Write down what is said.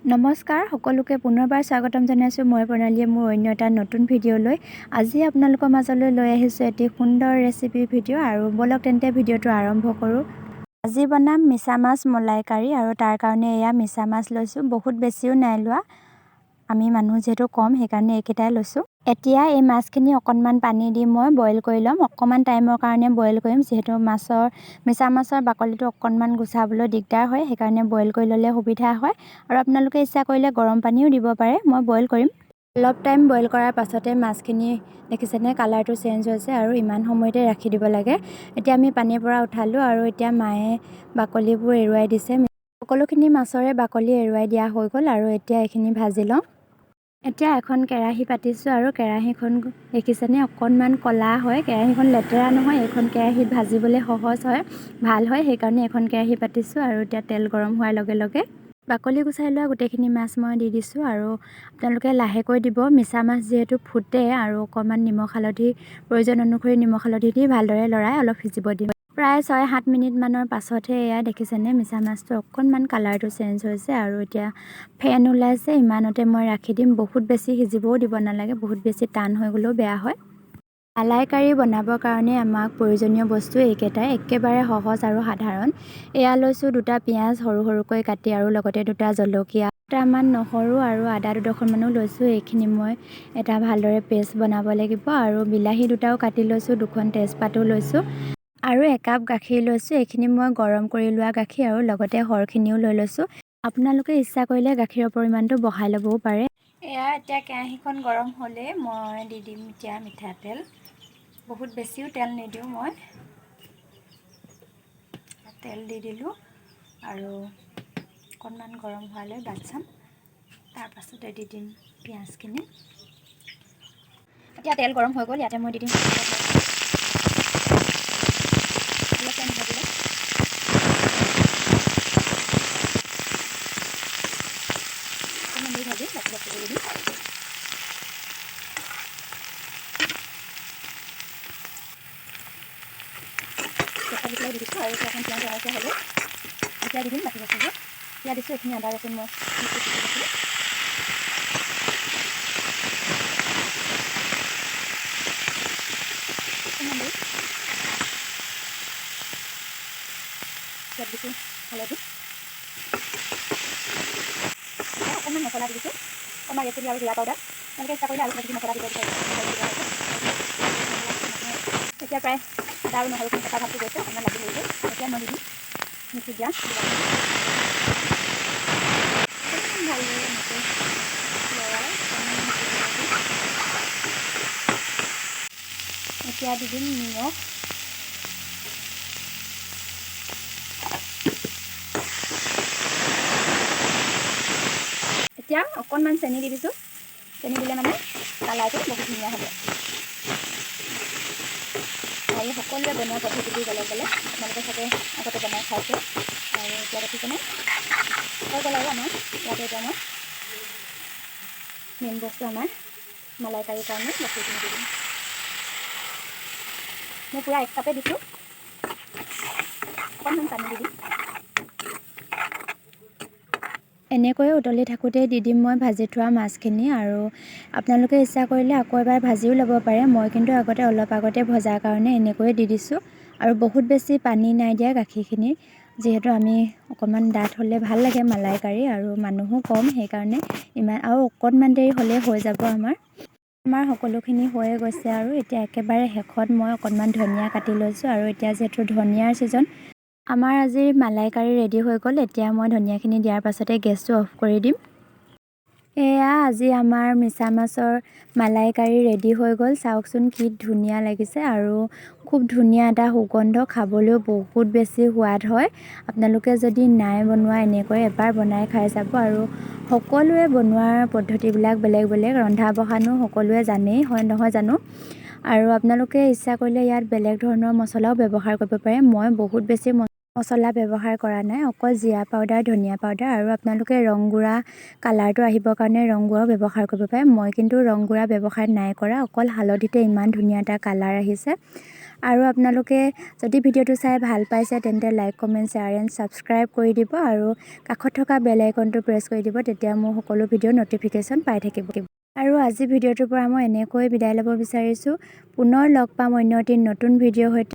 নমস্কাৰ সকলোকে পুনৰবাৰ স্বাগতম জনাইছোঁ। মই প্ৰণালীয়ে মোৰ অন্য এটা নতুন ভিডিঅ'লৈ আজি আপোনালোকৰ মাজলৈ লৈ আহিছোঁ এটি সুন্দৰ ৰেচিপি ভিডিঅ'। আৰু ব'লক তেন্তে ভিডিঅ'টো আৰম্ভ কৰোঁ। আজি বনাম মিছা মাছ মলাইকাৰী আৰু তাৰ কাৰণে এয়া মিছা মাছ লৈছোঁ, বহুত বেছিও নাই লোৱা, আমি মানুহ যিহেতু কম সেইকাৰণে এইকেইটাই লৈছোঁ। এতিয়া এই মাছখিনি অকণমান পানী দি মই বইল কৰি ল'ম। অকণমান টাইমৰ কাৰণে বইল কৰিম, যিহেতু মিছা মাছৰ বাকলিটো অকণমান গুচাবলৈ দিগদাৰ হয়, সেইকাৰণে বইল কৰি ল'লে সুবিধা হয়। আৰু আপোনালোকে ইচ্ছা কৰিলে গৰম পানীও দিব পাৰে। মই বইল কৰিম। অলপ টাইম বইল কৰাৰ পাছতে মাছখিনি দেখিছেনে কালাৰটো চেঞ্জ হৈছে আৰু ইমান সময়তে ৰাখি দিব লাগে। এতিয়া আমি পানীৰ পৰা উঠালোঁ আৰু এতিয়া মায়ে বাকলিবোৰ এৰুৱাই দিছে। সকলোখিনি মাছৰে বাকলি এৰুৱাই দিয়া হৈ গ'ল আৰু এতিয়া এইখিনি ভাজি লওঁ। এতিয়া এখন কেৰাহী পাতিছোঁ আৰু কেৰাহীখন দেখিছেনে অকণমান ক'লা হয়, কেৰাহীখন লেতেৰা নহয়, এইখন কেৰাহীত ভাজিবলৈ সহজ হয়, ভাল হয়, সেইকাৰণে এখন কেৰাহী পাতিছোঁ। আৰু এতিয়া তেল গৰম হোৱাৰ লগে লগে বাকলি গুচাই লোৱা গোটেইখিনি মাছ মই দি দিছোঁ। আৰু আপোনালোকে লাহেকৈ দিব, মিছা মাছ যিহেতু ফুটে। আৰু অকণমান নিমখ হালধি প্ৰয়োজন অনুসৰি নিমখ হালধি দি ভালদৰে লৰাই অলপ সিজিব দিম। প্ৰায় 6-7 মিনিটমানৰ পাছতহে এয়া দেখিছেনে মিছা মাছটো অকণমান কালাৰটো চেঞ্জ হৈছে আৰু এতিয়া ফেন ওলাইছে। ইমানতে মই ৰাখি দিম, বহুত বেছি সিজিবও দিব নালাগে, বহুত বেছি টান হৈ গ'লেও বেয়া হয়। মালাইকাৰী বনাবৰ কাৰণে আমাক প্ৰয়োজনীয় বস্তু এইকেইটাই, একেবাৰে সহজ আৰু সাধাৰণ। এয়া লৈছোঁ দুটা পিঁয়াজ সৰু সৰুকৈ কাটি আৰু লগতে দুটা জলকীয়া, দুটামান নহৰু আৰু আদা দুডখৰমানো লৈছোঁ। এইখিনি মই এটা ভালদৰে পেষ্ট বনাব লাগিব। আৰু বিলাহী দুটাও কাটি লৈছোঁ, দুখন তেজপাতো লৈছোঁ আৰু একাপ গাখীৰ লৈছোঁ। এইখিনি মই গৰম কৰি লোৱা গাখীৰ আৰু লগতে সৰখিনিও লৈ লৈছোঁ। আপোনালোকে ইচ্ছা কৰিলে গাখীৰৰ পৰিমাণটো বঢ়াই ল'বও পাৰে। এয়া এতিয়া কেৰাহীখন গৰম হ'লেই মই দি দিম এতিয়া মিঠাতেল। বহুত বেছিও তেল নিদিওঁ, মই তেল দি দিলোঁ আৰু অকণমান গৰম হোৱালৈ বাট চাম, তাৰপাছতে দি দিম পিঁয়াজখিনি। এতিয়া তেল গৰম হৈ গ'ল, ইয়াতে মই দি দিম অলপ টাইম ভাজি ল'ম। অকণমান দেৰি ভাজি বাকী বস্তুবোৰ দি দিম। তেজপাত দি পেলাই দি দিছোঁ আৰু এতিয়া অকণ পিঁয়াজ ৰঙচুৱা হ'লে এতিয়া দি দিম বাকী বস্তুবোৰ। এতিয়া দিছোঁ এইখিনি আদা ৰচুন মই মিক্সিত পিচি লৈছিলোঁ। অকণমান দেৰি ইয়াত দিছোঁ হালধি, অকণমান মছলা দি দিছোঁ, অকণমান ৰেড চিলি আৰু জিৰা পাউডাৰ। আপোনালোকে ইচ্ছা কৰিলে আৰু কিবা কিবি মছলা দিব বিচাৰিব। এতিয়া প্ৰায় আদা আৰু নহৰুখিনি কেঁচা ভাৱটো গৈছে, অকণমান লাগি ধৰিছে। এতিয়া মই দি দিম মিক্সিত দিয়া বিলাহীখিনি। অকণমান ভালদৰে এনেকৈ লৰাই অকণমান সিজিবলৈ দিম। এতিয়া দি দিম নিমখ। এতিয়া অকণমান চেনি দি দিছোঁ। চেনি দিলে মানে কালাৰটো বহুত ধুনীয়া হ'ব। আৰু সকলোৱে বনোৱা পদ্ধতি বেলেগ বেলেগ, আপোনালোকে চাগে আগতে বনাই খাইছে। আৰু এতিয়া দেখিছেনে হৈ গ'ল। আৰু আমাৰ ইয়াতে এতিয়া মই মেইন বস্তু আমাৰ মালাইকাৰীৰ কাৰণে গাখীৰখিনি দি দিম। মই পূৰা এক কাপে দিছোঁ, অকণমান পানী দি দিম। এনেকৈয়ে উতলি থাকোঁতেই দি দিম মই ভাজি থোৱা মাছখিনি। আৰু আপোনালোকে ইচ্ছা কৰিলে আকৌ এবাৰ ভাজিও ল'ব পাৰে। মই কিন্তু আগতে অলপ আগতে ভজাৰ কাৰণে এনেকৈয়ে দি দিছোঁ। আৰু বহুত বেছি পানী নাই দিয়া গাখীৰখিনি, যিহেতু আমি অকণমান ডাঠ হ'লে ভাল লাগে মালাইকাৰী আৰু মানুহো কম, সেইকাৰণে ইমান আৰু অকণমান দেৰি হ'লেই হৈ যাব। আমাৰ আমাৰ সকলোখিনি হৈয়ে গৈছে। আৰু এতিয়া একেবাৰে শেষত মই অকণমান ধনিয়া কাটি লৈছোঁ। আৰু এতিয়া যিহেতু ধনিয়াৰ ছিজন, আমাৰ আজিৰ মালাইকাৰী ৰেডি হৈ গ'ল। এতিয়া মই ধনিয়াখিনি দিয়াৰ পাছতে গেছটো অফ কৰি দিম। এয়া আজি আমাৰ মিছা মাছৰ মালাইকাৰী ৰেডি হৈ গ'ল। চাওকচোন কি ধুনীয়া লাগিছে আৰু খুব ধুনীয়া এটা সুগন্ধ, খাবলৈও বহুত বেছি সোৱাদ হয়। আপোনালোকে যদি নাই বনোৱা এনেকৈ এবাৰ বনাই খাই চাব। আৰু সকলোৱে বনোৱাৰ পদ্ধতিবিলাক বেলেগ বেলেগ, ৰন্ধা বঢ়ানো সকলোৱে জানেই হয় নহয় জানো। আৰু আপোনালোকে ইচ্ছা কৰিলে ইয়াত বেলেগ ধৰণৰ মছলাও ব্যৱহাৰ কৰিব পাৰে। মই বহুত বেছি মছলা ব্যৱহাৰ কৰা নাই, অকল জিৰা পাউডাৰ, ধনিয়া পাউডাৰ আৰু আপোনালোকে ৰং গুড়া কালাৰটো আহিবৰ কাৰণে ৰং গুড়াও ব্যৱহাৰ কৰিব পাৰে। মই কিন্তু ৰং গুড়া ব্যৱহাৰ নাই কৰা, অকল হালধিতে ইমান ধুনীয়া এটা কালাৰ আহিছে। আৰু আপোনালোকে যদি ভিডিঅ'টো চাই ভাল পাইছে, তেন্তে like, comment, share and subscribe কৰি দিব আৰু কাষত থকা বেল আইকনটো প্ৰেছ কৰি দিব। তেতিয়া মোৰ সকলো ভিডিঅ' ন'টিফিকেশ্যন পাই থাকিব। আৰু আজি ভিডিঅ'টোৰ পৰা মই এনেকৈ বিদায় ল'ব বিচাৰিছোঁ। পুনৰ লগ পাম অন্য এটি নতুন ভিডিঅ'ৰ সৈতে।